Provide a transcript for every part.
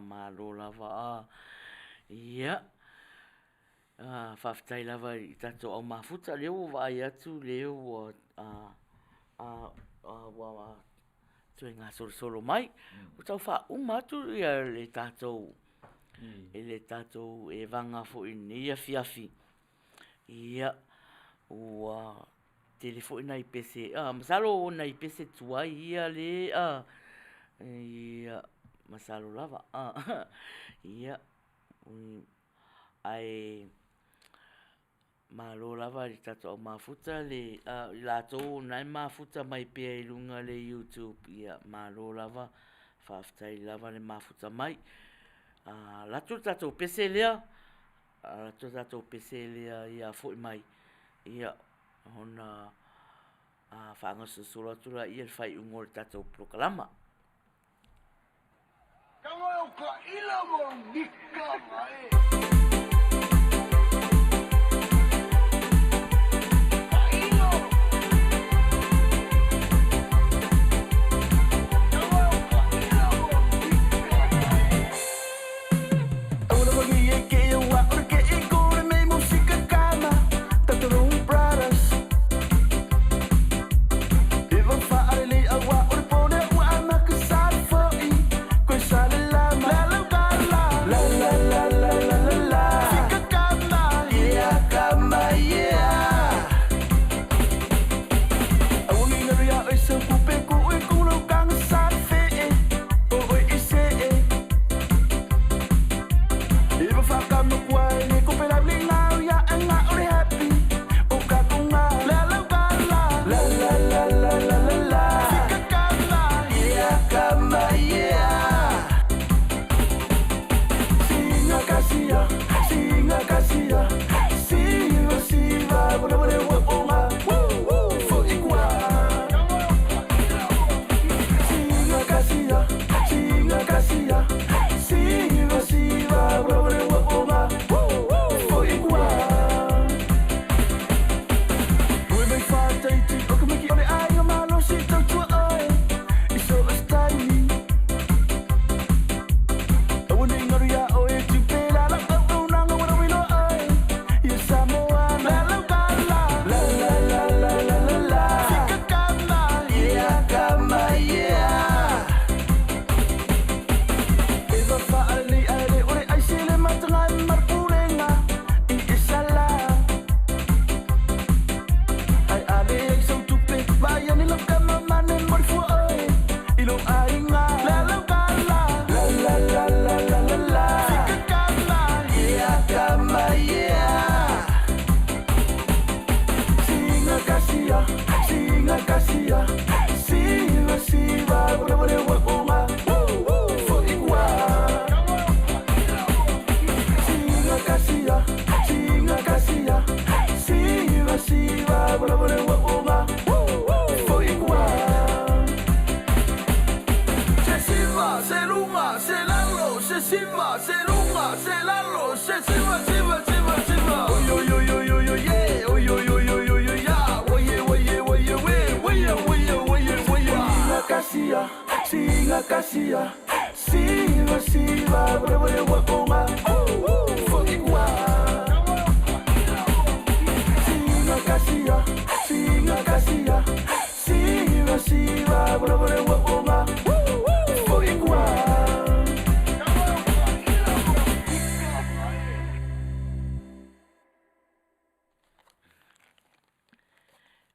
Malo lava a. Ia, faafetai lava i tatou au mafuta, o lea ua ou vaai atu o lea ua toe gasolosolo mai. Ua tau faauma atu le tatou evaga foi i lenei afiafi. Ia, ua tele foi nai pese, masalo o nai pese tuai ia lea, ia, masalo lava. Ia, ae malo lava i le tatou au mafuta i latou o lena e mafuta mai pea i luga o le youtube, ia malo lava, faafetai lava le mafuta mai. Alu atu le tatou pese lea, alu atu le tatou pese lea ia foi mai ona faagasolosolo atu lea o le faaiuga o le tatou polokalama.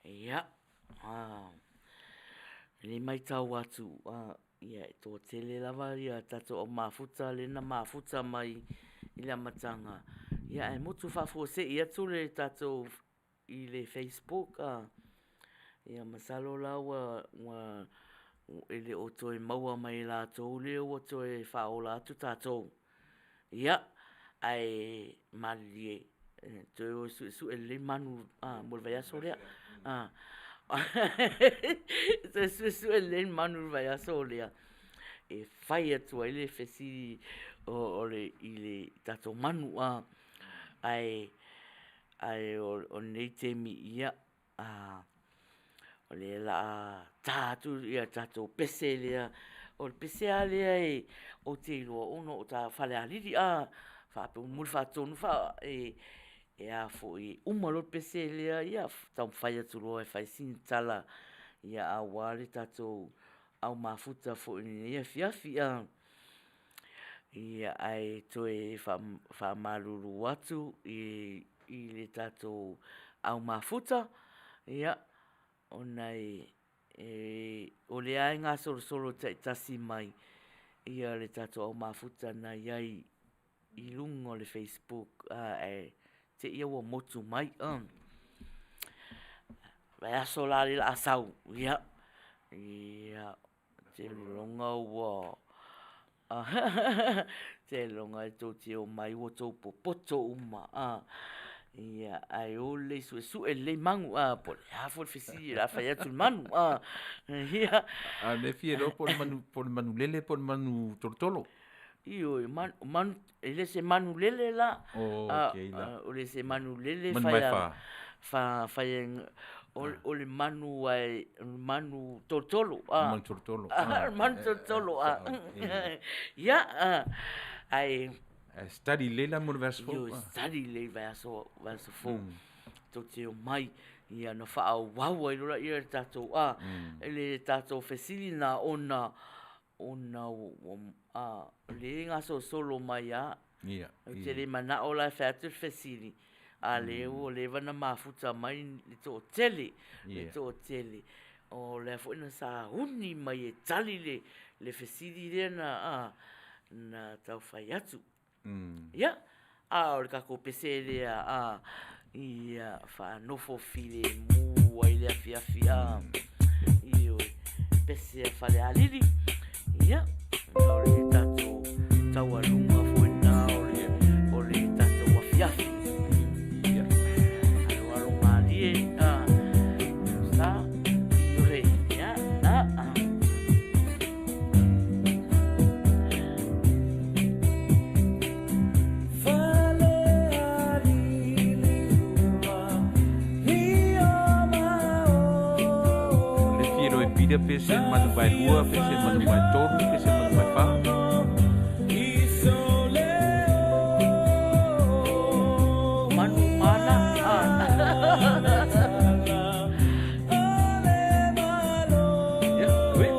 Ia, o lea e matau atu e toatele lava tatou au mafuta lea na mafuta mai i le amataga, ae motu faafuasei atu le tatou i le facebook. Ia masalo la ua e le o toe maua mai e latou lea ua toe faaola atu tatou. Ia, ae malilie toe o e suesue lelei manu mo le vaiaso lea. Toe suesue lelei manu i le vaiaso lea e fai atu ai le fesili i le tatou manu. Ae o lenei taimi, ia, o lea o le a ta atu le tatou pese lea. O le pese lava lea e ou te iloa ona o ta Falealili a, faapea momoli faatonu e a foi, uma loa le pese lea, ia taumafai atu loa e fai sina tala aua le tatou au mafuta foi i lenei afiafi. Ia, ae toe faamalulu atu i le tatou au mafuta, ona o lea lava e gasolosolo taitasi mai le tatou au mafuta na i ai i luga o le facebook ae te i ua motu mai. Vaiaso la lea o le a sau, ia, ou te lagona ua tou te omai ua outou popoto uma, ae o lelei suesue lelei manu po o le a foi le fesili o le a fai atu i le manu. A o lea e fia iloa po o le manulele po o le manutolotolo? Ioe, e le o se manulele la, e le o se manulele o le manu tolotolo. Manu tolotolo. O le manu tolotolo. Ia, ae… Ae study lelei la mo le vaiaso fou. Ioe, study lelei i le vaiaso fou tou te omai ona faaauau ai loa lea o le tatou fesili lena ona o lea e gasolosolo mai lava. Ou te le manao la e fai atu le fesili a o lea ua leva ona mafuta mai le toatele, le toatele. O lea foi na sauni mai e tali le fesili lea na tau fai atu. Ia, a o le tatou pese lea a, ia faanofo filemu ai le afiafi a? Ioe. Pese a Falealili, ia, o le tatou taualuga foi lena o le tatou afiafi. Aloalo malie sa, ioe, ia. O lea e fia iloa e Peter pe se manu vaelua pe se manu vaetolu pe se manu vaefa. Manu mana. Ia, oi.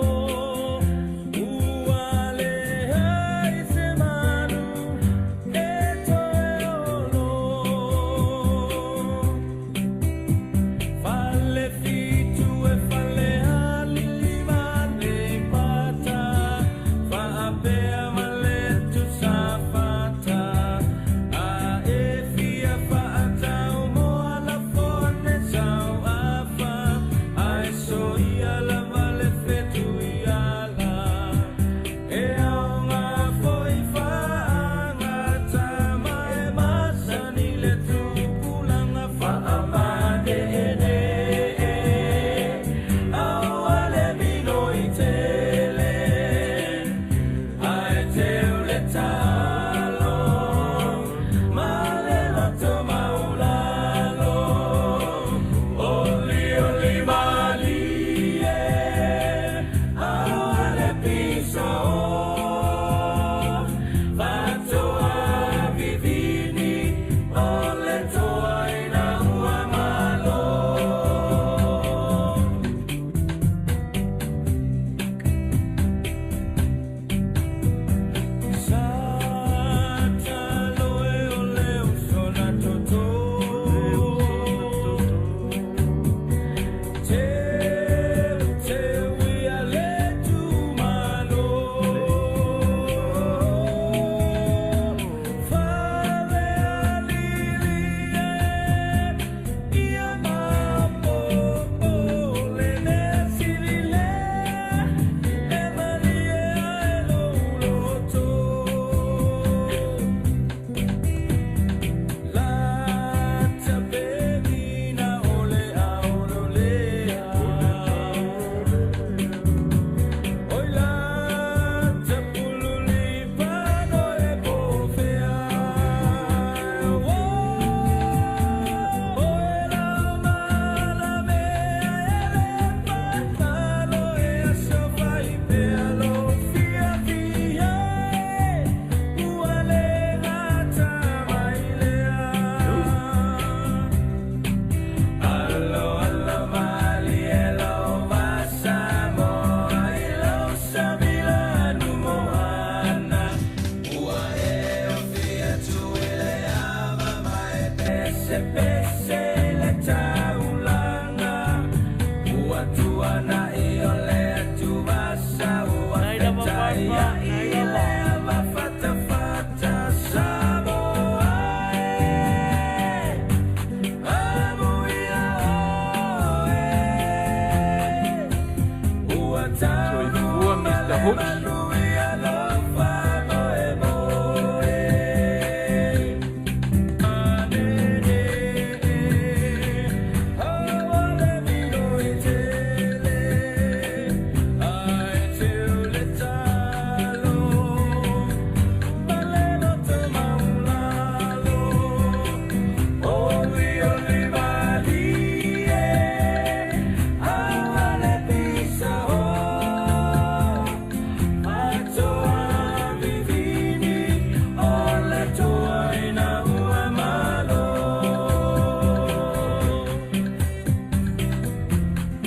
Hook.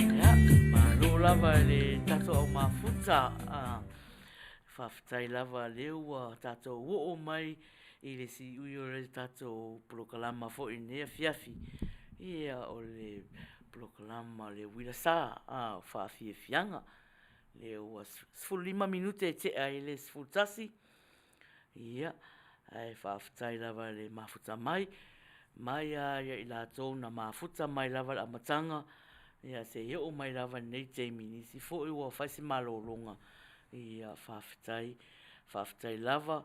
Ia, malo lava i le tatou au mafuta, faafetai lava lea ua tatou oo mai i le siui o le tatou polokalama foi i lenei afiafi. Ia o le polokalama o le Uila Sa, o faafiafiaga, lea ua 15 minute e tea i le 11, ia, ae faafetai lava i le mafuta mai, mai lava ia i latou na mafuta mai lava i le amataga seia oo mai lava i lenei taimi, nisi foi ua fai se malologa, ia faafetai, faafetai lava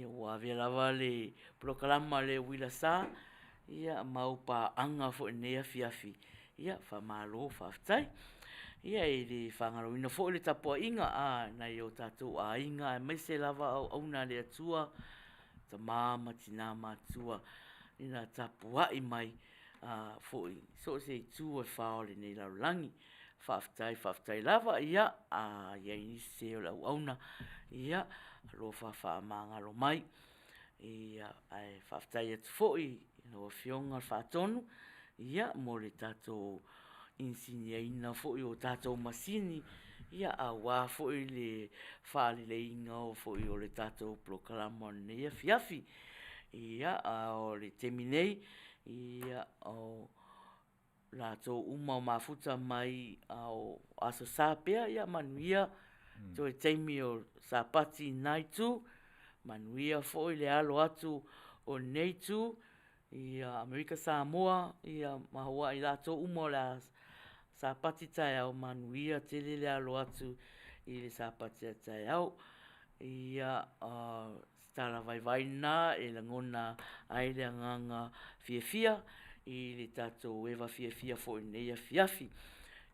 ua avea lava le polokalama a le Uila Sa ma au paaga foi i lenei afiafi, ia faamalo faafetai. Ia e le faagaloina foi le tapuaiga a nai o tatou aiga aemaise lava auauna a le Atua, tama ma tina matutua na tapuai mai foi i so o se itu e fa o lenei lalolagi. Faafetai faafetai lava. Ia, a i ai nisi sese o le auauna, ia alofa faamagalo mai. Ae faafetai atu foi i lau Afioga i le Faatonu mo le tatou inisiniaina foi o tatou masini aua foi le faaleleiina foi o le tatou polokalama o lenei afiafi. Ia, a o le taimi nei, o latou uma o mafuta mai a o Aso Sa pea, ia manuia toe taimi o Sapati i lena itu, manuia foi le alo atu o lenei itu i Amerika Samoa ma i latou uma o le a Sapati taeao, manuia tele le alo atu i le Sapati a taeao. Ia, o se tala vaivai lena e lagona ai le agaga fiafia i le tatou eva fiafia foi i lenei afiafi.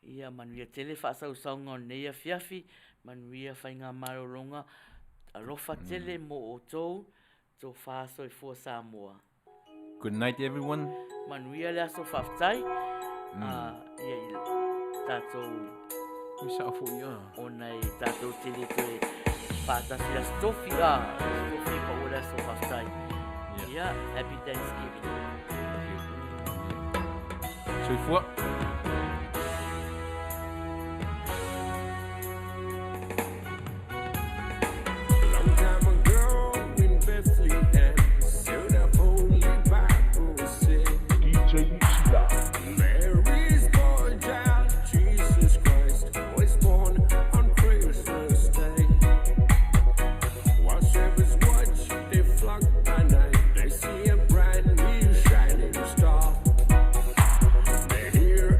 Ia manuia tele faasausauga o lenei afiafi, manuia faigamalologa, alofa tele mo outou, tofa soifua Samoa. Good night everyone. Manuia le aso faafetai. Ia i tatou Ui sao foi ia. Ona e tatou te le toe faatasi i le Aso Tofi, a, Aso Tofi pa ua le aso faafetai. Ia, happy Thanksgiving. Thank you. Soifua. Long time ago in Bethlehem, so the Holy Bible said, DJ Sheila. Mary's boy child, Jesus Christ, was born on Christmas Day. While shepherds watch their flock by night, they see a bright new shining star. They hear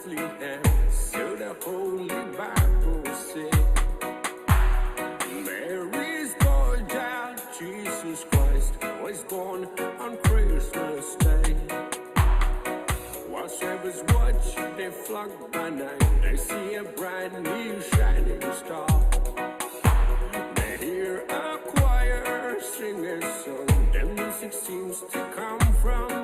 Bethlehem, so the Holy Bible says. Mary's boy child, Jesus Christ, was born on Christmas Day. While shepherds watch their flock by night, they see a bright new shining star. They hear a choir sing a song. The music seems to come from